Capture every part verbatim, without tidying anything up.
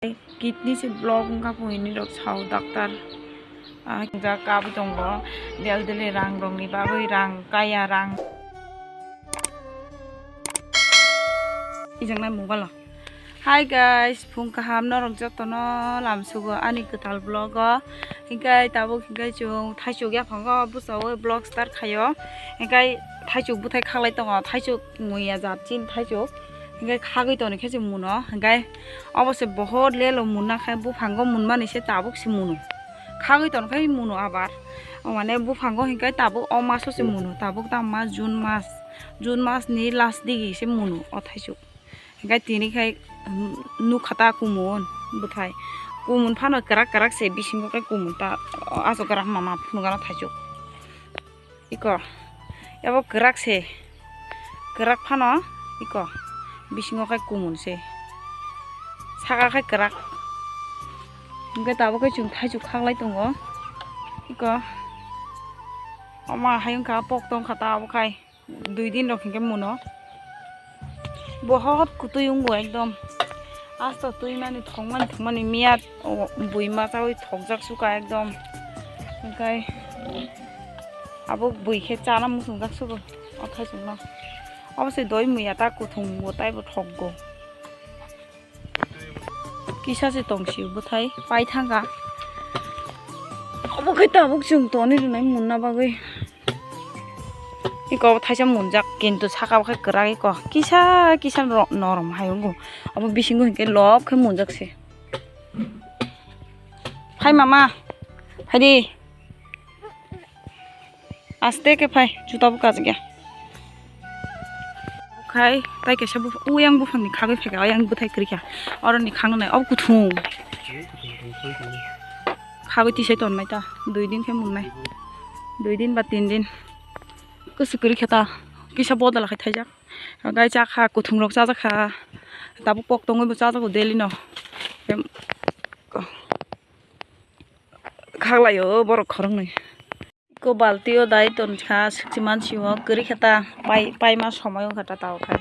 Kidney se block wngkha hinwi rok sao doctor. Ah, ja kabwi tongo, del dele rang rokni bagwi rang kaya rang. Ijaknai mobile o. Hi guys, phung kaham norok jotono lamsugo ani kwtal vlog o. Hinkhe tabuk hinkhe chwng thaichuk yaphango bwsao vlog start khaio. Hinkhe thaichuk bwthai khaklai tongo, thaichuk muya jat chini thaichuk. Hinkhe khagwi toni khe se muno, hinkhe obo se bohor lelo munna khe buphango munmani se tabuk se muno. Khagwi toni khe muno abar. O mane buphango hinkhe tabuk o maso se muno, tabuk tamo ma June mas, June mas ni last digi se muno o thaichuk. Hinkhe tini khai, um, nukha ta kumun bwthai. Kumun phano kwrak kwrak se bisingo khe kumun ta, o aswk kwrak mama phunukgano thaichuk. Iko, abo kwrak se, kwrak phano iko, bisingo khai kumun se, saka khai kwrak. Hinkhe tabuk khe chwng thaichuk khaklai tongo. Iko, omo hai wngkha pok tongkha ta abo khai. Dui din rok hinkhe muno. Bohot kwtwi wngo ekdom. Asto twi mani thok mani thok mani miya o bui machawi thokjak suka ekdom. Hinkhe abo bui khe chana muchungjak sugo o thaichukno. Obo se doi muya ta kuthung bo taibo thokgo. Kisa se tong sio bwthai pai thangkha. Obo khe tabuk chwng toni rwnai munna bagwi. Iko obo thaisa munjak kintu saka bo khe kwrak iko kisa kisa ro-, norom hai wngo. Obo bisingo hinkhe lop khe munjak se. Phai mama, phai di. Aste khe phai, juta bo kajagya. Khai, tai kaisa bupha-, uyang buphangni khagwi phaikha, ayang bwthai kwrwikha. Oroni khangno nai, obo kuthung. Khagwi tisai tonnai ta, dui din khe munnai. Dui din ba tin din. Kwswk kwrwikha ta, kisa bodol khai thaijak. Gai chakha, kuthungrok chajakha. Tabuk pok tongwi bo chajago daily no. Em, ko-, khaklaio borok khoroknwi. Iko balti o dai tonkha, swkchi mansi o, kwrwi khe ta pai, paima somoi wngkha ta tao khai.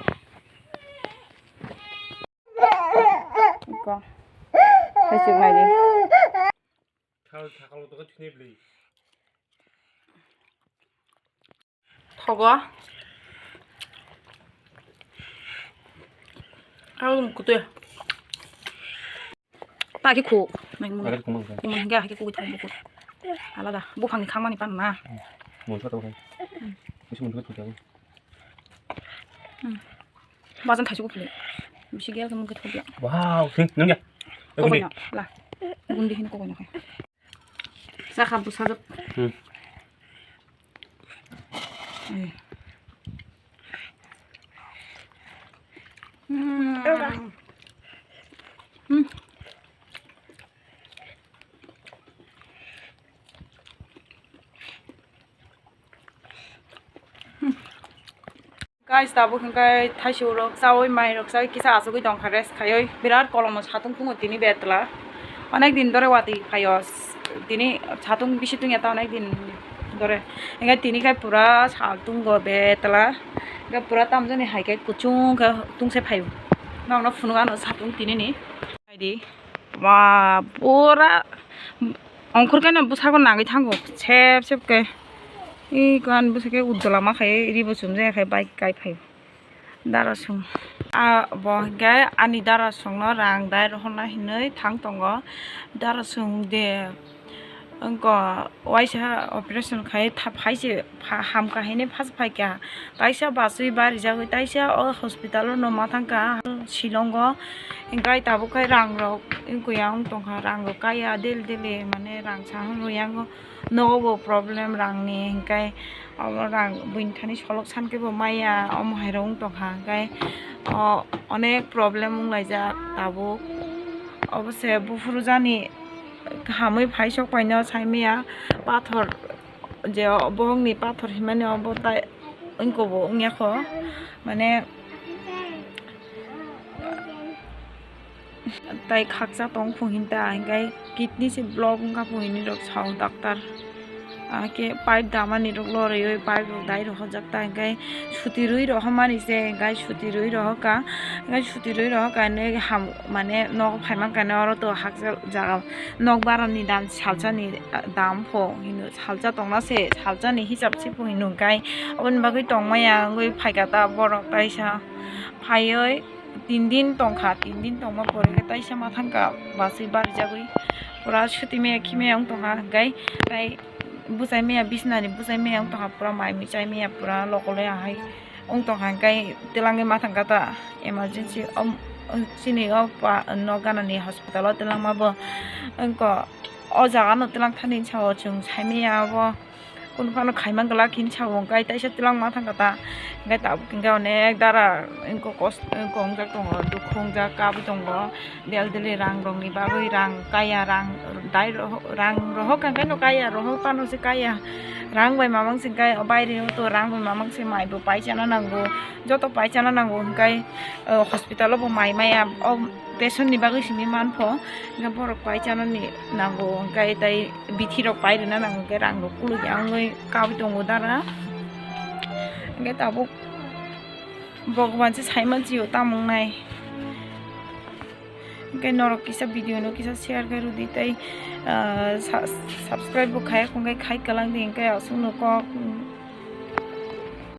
Iko, hai chuk nai di. Thogo. Ang kutu ya. Ta ki khu, nai mun. Agak kumang kan. Kumang hingga ki khu thang buku. Alada, buphang ni khang mani pan na. Mun thot kan. Bisi mun thot kan. Bajan thaisu ko phule. Bisi gel ka mun ka thobya. Wow, sing nang ya. Kokoi na, la. Gundi hin kokoi na kai. Sakha bwsajwk. Hmm. Eh. Hmm. Hmm. Guys, tabuk hwnkhe thaisu rok chaui, mai rok chaui, kisa achugui tongkha rest khaioi. Birat kolomo satung tungo tini betla. Onek din dore watwi phaio. Tini satung bisi tungya ta onek din dore. Hwnkhe tini khai pura sal tungo betla. Hwnkhe pura tamjani hai khe kuchung khe tungse phaio. Nokno phunuk ano satung tini ni. Naidi. Ba, pura ongkhor khe no bwsako nangwi thango. Sep sep khe. Iko ani bwsake uddola ma khai ribo chumjak khai bike kai phai. Darasong. A bo hwnkhe ani darasongno rang dai rohorna hinwi thang tongo. Darasong de wngkha waisa operation khai tha-, phaise pha-, hamkha hinwi phas phaikha. Kaisa bachwi barijagwi taisa o hospital o no ma thangkha Shillong o. Hwnkhe tabuk khai rang rok wngkha yang tongkha, rang rok kaya daily daily mane rang sa rwyango. Nogo bo problem rangni, hinkhe omo rang buini thani solok san khe bo maya, omo hai rok wng tongkha, hinkhe o onek problem wng laijak tabuk. Obo se buphuru jani hamwi phai sok paino sai maya, pathor je bohokni pathor himani obo tai wngko bo wngya kho, mane. Tai khaksa tong phung hinta, hinkhe kidney se block wngkha phung hinwi rok sao doctor. Ake pipe damani rok loroi pipe rok dai rohorjak ta, hingke suti rwi rohormani se, hingke suti rwi rohorka, hingke suti rwi rohorka hinwi ham, mane nogo phaimankha hinwi oro to hakjak jaga nok barani dan salsani dam pho hino salsa tongna se, salsani hisab se pho hino, hingke oboni bagwi tongmaya wngwi phaikha ta borok taisa phaiwi. Tin din tongkha, tin din tongma pore khe taisa ma thangkha, baswi barijagwi pura sutimaya khimaya wng tongkha, hingkai tai bwsai maya, bisnani bwsai maya wng tongkha, pura mai mui chai maya, pura lokolwi ahai wng tongkha, hingkai twlangwi ma thangkha ta emergency o chini o pa nok ganani hospital o twlangma bo wngkha. O jaga no twlang thani sao chwng sai maya abo. Kunu phano khaimang glak hinwi sabo, hingkai taisa twlang ma thangkha ta, hingkai tabuk hingke onek dara wngkha kos-, wngkha wngjak tongo, dukhu wngjak, kabwi tongo, del deli rang rokni bagwi rang kaya, rang dai rohok, rang rohok hingke no kaya, rohok phano se kaya, rang bai mamang se hingkai o baire o to rang bai mamang se mai bo pai chana nango, joto pai chana nango, hingkai o hospital o bo mai maya, o patient ni bagwi simi manpho, hingke borok pai chanani nango, hingke tai bithi rok pai rwna nango, hingke rang rok kuluk ya wngwi kabwi tongo dara, hingke tabuk Bhagwan se sai mansi o tamo wngnai, hingke norok kisa video no kisa share khe rwdi tei, ah, sa-, subscribe bo khaiya khongkhe khai kwlangdi, hingke aswkno kok.